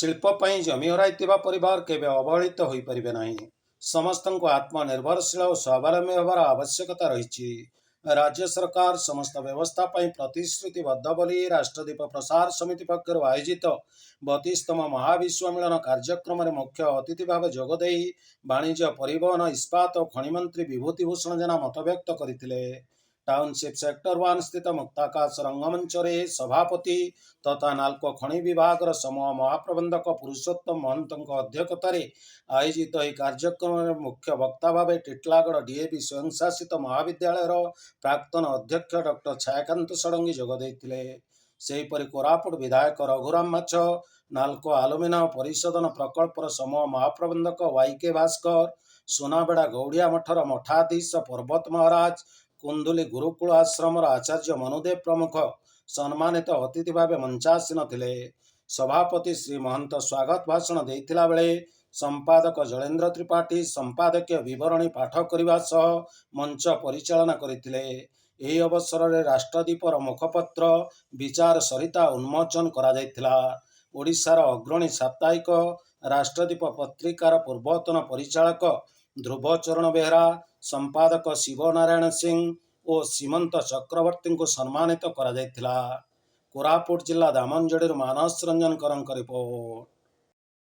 ଶିଳ୍ପ ପାଇଁ ଜମି ହରାଇଥିବା ପରିବାର କେବେ ଅବହେଳିତ ହୋଇପାରିବେ ନାହିଁ। ସମସ୍ତଙ୍କୁ ଆତ୍ମନିର୍ଭରଶୀଳ ଓ ସ୍ୱାବଲମ୍ବୀ ହେବାର ଆବଶ୍ୟକତା ରହିଛି। ରାଜ୍ୟ ସରକାର ସମସ୍ତ ବ୍ୟବସ୍ଥା ପାଇଁ ପ୍ରତିଶ୍ରୁତିବଦ୍ଧ ବୋଲି ରାଷ୍ଟ୍ରଦୀପ ପ୍ରସାର ସମିତି ପକ୍ଷରୁ ଆୟୋଜିତ 32ତମ ମହାବିଶ୍ୱ ମିଳନ କାର୍ଯ୍ୟକ୍ରମରେ ମୁଖ୍ୟ ଅତିଥି ଭାବେ ଯୋଗଦେଇ ବାଣିଜ୍ୟ, ପରିବହନ, ଇସ୍ପାତ ଓ ଖଣି ମନ୍ତ୍ରୀ ବିଭୂତି ଭୂଷଣ ଜେନା ମତବ୍ୟକ୍ତ କରିଥିଲେ। ଟାଉନସିପ୍ ସେକ୍ଟର 1 ସ୍ଥିତ ମୁକ୍ତାକାଶ ରଙ୍ଗମଞ୍ଚରେ ସଭାପତି ତଥା ନାଲକୋ ଖଣି ବିଭାଗର ସମୂହ ମହାପ୍ରବନ୍ଧକ ପୁରୁଷୋତ୍ତମ ମହନ୍ତଙ୍କ ଅଧ୍ୟକ୍ଷତାରେ ଆୟୋଜିତ ଏହି କାର୍ଯ୍ୟକ୍ରମରେ ମୁଖ୍ୟ ବକ୍ତା ଭାବେ ଟିଟଲାଗଡ଼ ଡିଏଭି ସ୍ୱୟଂଶାସିତ ମହାବିଦ୍ୟାଳୟର ପ୍ରାକ୍ତନ ଅଧ୍ୟକ୍ଷ ଡକ୍ଟର ଛାୟାକାନ୍ତ ଷଡ଼ଙ୍ଗୀ ଯୋଗ ଦେଇଥିଲେ। ସେହିପରି କୋରାପୁଟ ବିଧାୟକ ରଘୁରାମ ମାଛ, ନାଲକୋ ଆଲୁମିନା ପରିଶୋଧନ ପ୍ରକଳ୍ପର ସମୂହ ମହାପ୍ରବନ୍ଧକ ୱାଇ କେ ଭାସ୍କର, ସୁନାବେଡ଼ା ଗୌଡ଼ିଆ ମଠର ମଠାଧୀଶ ପର୍ବତ ମହାରାଜ, କୁନ୍ଦୁଲି ଗୁରୁକୁଳ ଆଶ୍ରମର ଆଚାର୍ଯ୍ୟ ମନୁଦେବ ପ୍ରମୁଖ ସମ୍ମାନିତ ଅତିଥି ଭାବେ ମଞ୍ଚାସୀନ ଥିଲେ। ସଭାପତି ଶ୍ରୀ ମହନ୍ତ ସ୍ୱାଗତ ଭାଷଣ ଦେଇଥିଲା ବେଳେ ସମ୍ପାଦକ ଜଳେନ୍ଦ୍ର ତ୍ରିପାଠୀ ସମ୍ପାଦକୀୟ ବିବରଣୀ ପାଠ କରିବା ସହ ମଞ୍ଚ ପରିଚାଳନା କରିଥିଲେ। ଏହି ଅବସରରେ ରାଷ୍ଟ୍ରଦୀପର ମୁଖପତ୍ର ବିଚାର ସରିତା ଉନ୍ମୋଚନ କରାଯାଇଥିଲା। ଓଡ଼ିଶାର ଅଗ୍ରଣୀ ସାପ୍ତାହିକ ରାଷ୍ଟ୍ରଦୀପ ପତ୍ରିକାର ପୂର୍ବତନ ପରିଚାଳକ ଧ୍ରୁବ ଚରଣ ବେହେରା, ସମ୍ପାଦକ ଶିବନାରାୟଣ ସିଂ ଓ ସୀମନ୍ତ ଚକ୍ରବର୍ତ୍ତୀଙ୍କୁ ସମ୍ମାନିତ କରାଯାଇଥିଲା। କୋରାପୁଟ ଜିଲ୍ଲା ଦାମନଯୋଡ଼ିରୁ ମାନସ ରଞ୍ଜନ କରଙ୍କ ରିପୋର୍ଟ।